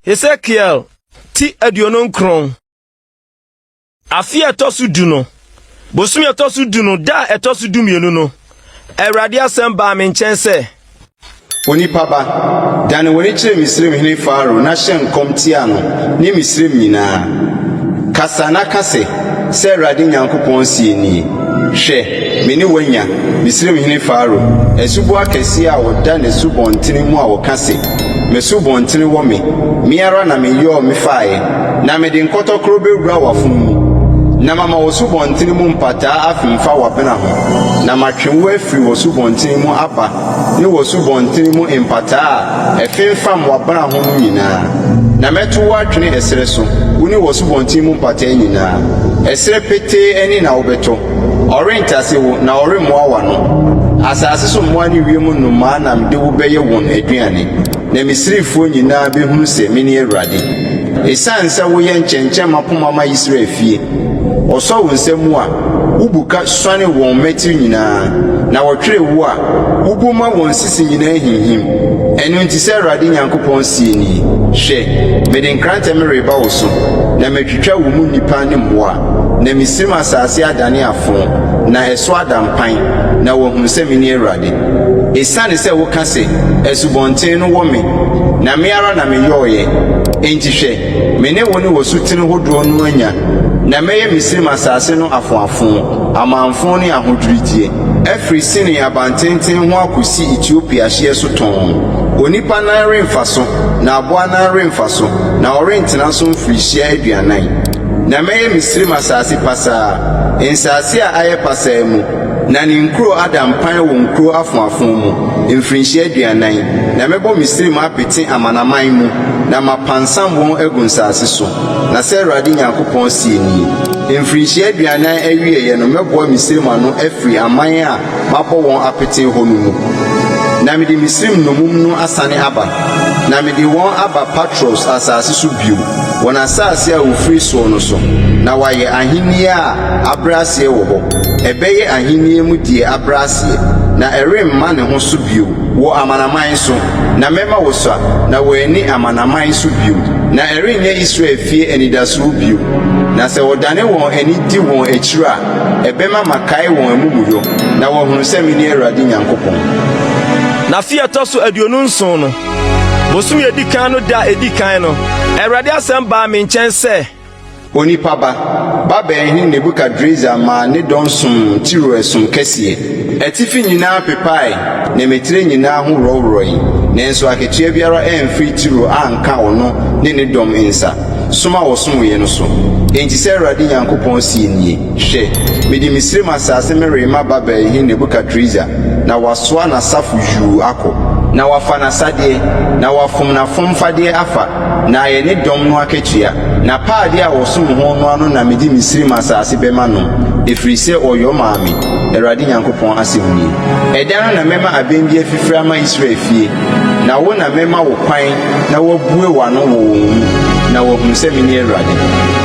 Hesekiel ti 29. Afe a ɛtɔ so du no, bosome a ɛtɔ so du no, da a ɛtɔ so 12 no, Awurade asɛm baa me nkyɛn sɛ. Onipa ba, dane w'ani kyerɛ Misraimhene Farao na hyɛ nkɔm tia no ne Misraim nyinaa. Kasa na ka sɛ, 'Sɛ Awurade Nyankopɔn seɛ nie, Hwɛ, me ne wo anya, Misraimhene Farao, asuboa kɛseɛ a ɔda n'asubɔntene mu a ɔka se, M'asubɔntene wɔ me, me ara na meyɔɔ mefaeɛ, na mede nkɔtɔkorɔ bɛwura w'afono mu, na mama w'asubɔntene mu mpataa afemfa w'abena ho, na matwe wo afiri w'asubɔntene mu aba ne w'asubɔntene mu mpataa a ɛfemfam w'abena ho no nyinaa. Na mɛto wo atwene ɛserɛ so, wo ne w'asubɔntene mu mpataa nyinaa. Ɛserɛ petee ani na wobɛtɔ. Ɔrentase wo, na ɔremmoa w'ano. Asase so mmoa ne wiem nnomaa na mede wo bɛyɛ wɔn aduane, na Misrifoɔ nyinaa bɛhunu sɛ mene Awurade. Esiane sɛ woyɛ nkyɛnkyɛmma poma ma Israel fie, wɔsɔ wo nsa mu a, wobuka suane wɔn mmatiri nyinaa, na wɔtwere wo a, wubu ma wɔn sisi nyinaa hinhim. Ɛno nti sɛ Awurade Nyankopɔn seɛ nie, Hwɛ, mede nkrantɛ mereba wo so, na matwitwa wo mu nnipa ne mmoa. Na Misraim asase adane afõ, na ɛso ada mpan, na wɔahunu sɛ mene Awurade. Esiane sɛ woka se, 'Asubɔnten no wɔ me, na me ara na meyɔeɛ, enti hwɛ, me ne wo ne w'asutene hodoɔ no anya, na mɛyɛ Misraim asase no afoafo, amamfõ ne ahodwirideɛ, afiri Sinai abantenten ho akɔsi Etiopia hyeɛ so tɔnn. Onipa nan remfa so, na aboa nan remfa so, na wɔrentena so mfirihyia 40. Na mɛyɛ Misraim asase pasaa, nsase a ayɛ pasaa mu, na ne nkuro ada mpan wɔ nkuro afoafo mu, mfirinhyia 40. Na mɛbɔ Misraim apete amanaman mu, na mapansam wɔn agu nsase so. Na sɛ Awurade Nyankopɔn seɛ nie, Mfirinhyia 40 awieeɛ no mɛboa Misraim ano afiri aman a mabɔ wɔn apete hɔ no mu. Na mede Misraim nnommum no asane aba, na mede wɔn aba Patros asase so bio, wɔn asase a wɔfiri soɔ no so, na wɔayɛ ahennie a abrɛ aseɛ wɔ hɔ. Ɛbɛyɛ ahennie mu deɛ abrɛ aseɛ, na ɛremma ne ho so bio wɔ amanaman so, na mɛma wɔasua, na wɔanni amanaman so bio, na ɛrenyɛ Israel fie anidasoɔ bio. Na sɛ wɔdane wɔn ani di wɔn akyiri a, Ɛbɛma makae wɔn amumuyɔ, na wɔahunu sɛ mene Awurade Nyankopɔn. N'afe a ɛtɔ so 27 no, bosome a edi kan no da a edi kan no, Awurade asɛm baa me nkyɛn sɛ. Onipa ba, Babel hene Nebukadresar maa ne dɔm som Tiro ɛsom kɛseɛ. Atifi nyinaa pepae, na mmatire nyinaa ho worɔworɔe, nanso akatua biara amfiri Tiro anka ɔno ne ne dɔm nsa. Som a wɔsomeeɛ no so. Enti sɛ Awurade Nyankopɔn seɛ nie, Hwɛ, mede Misraim asase merema Babel hene Nebukadresar, na wasoa n'asafo yuu akɔ, na wafa n'asadeɛ, na wafom n'afomfadeɛ afa, na ayɛ ne dɔm no akatua. N'apaadeɛ a wɔsom ho no ano na mede Misraim asase bɛma no, ɛfiri sɛ ɔyɔ maa me, Awurade Nyankopɔn asɛm nie. Ɛda no na mɛma abɛn bi afifiri ama Israel fie, na wo na mɛma wo kwan na woabue w'ano wɔ wɔn mu, na wɔahunu sɛ mene Awurade.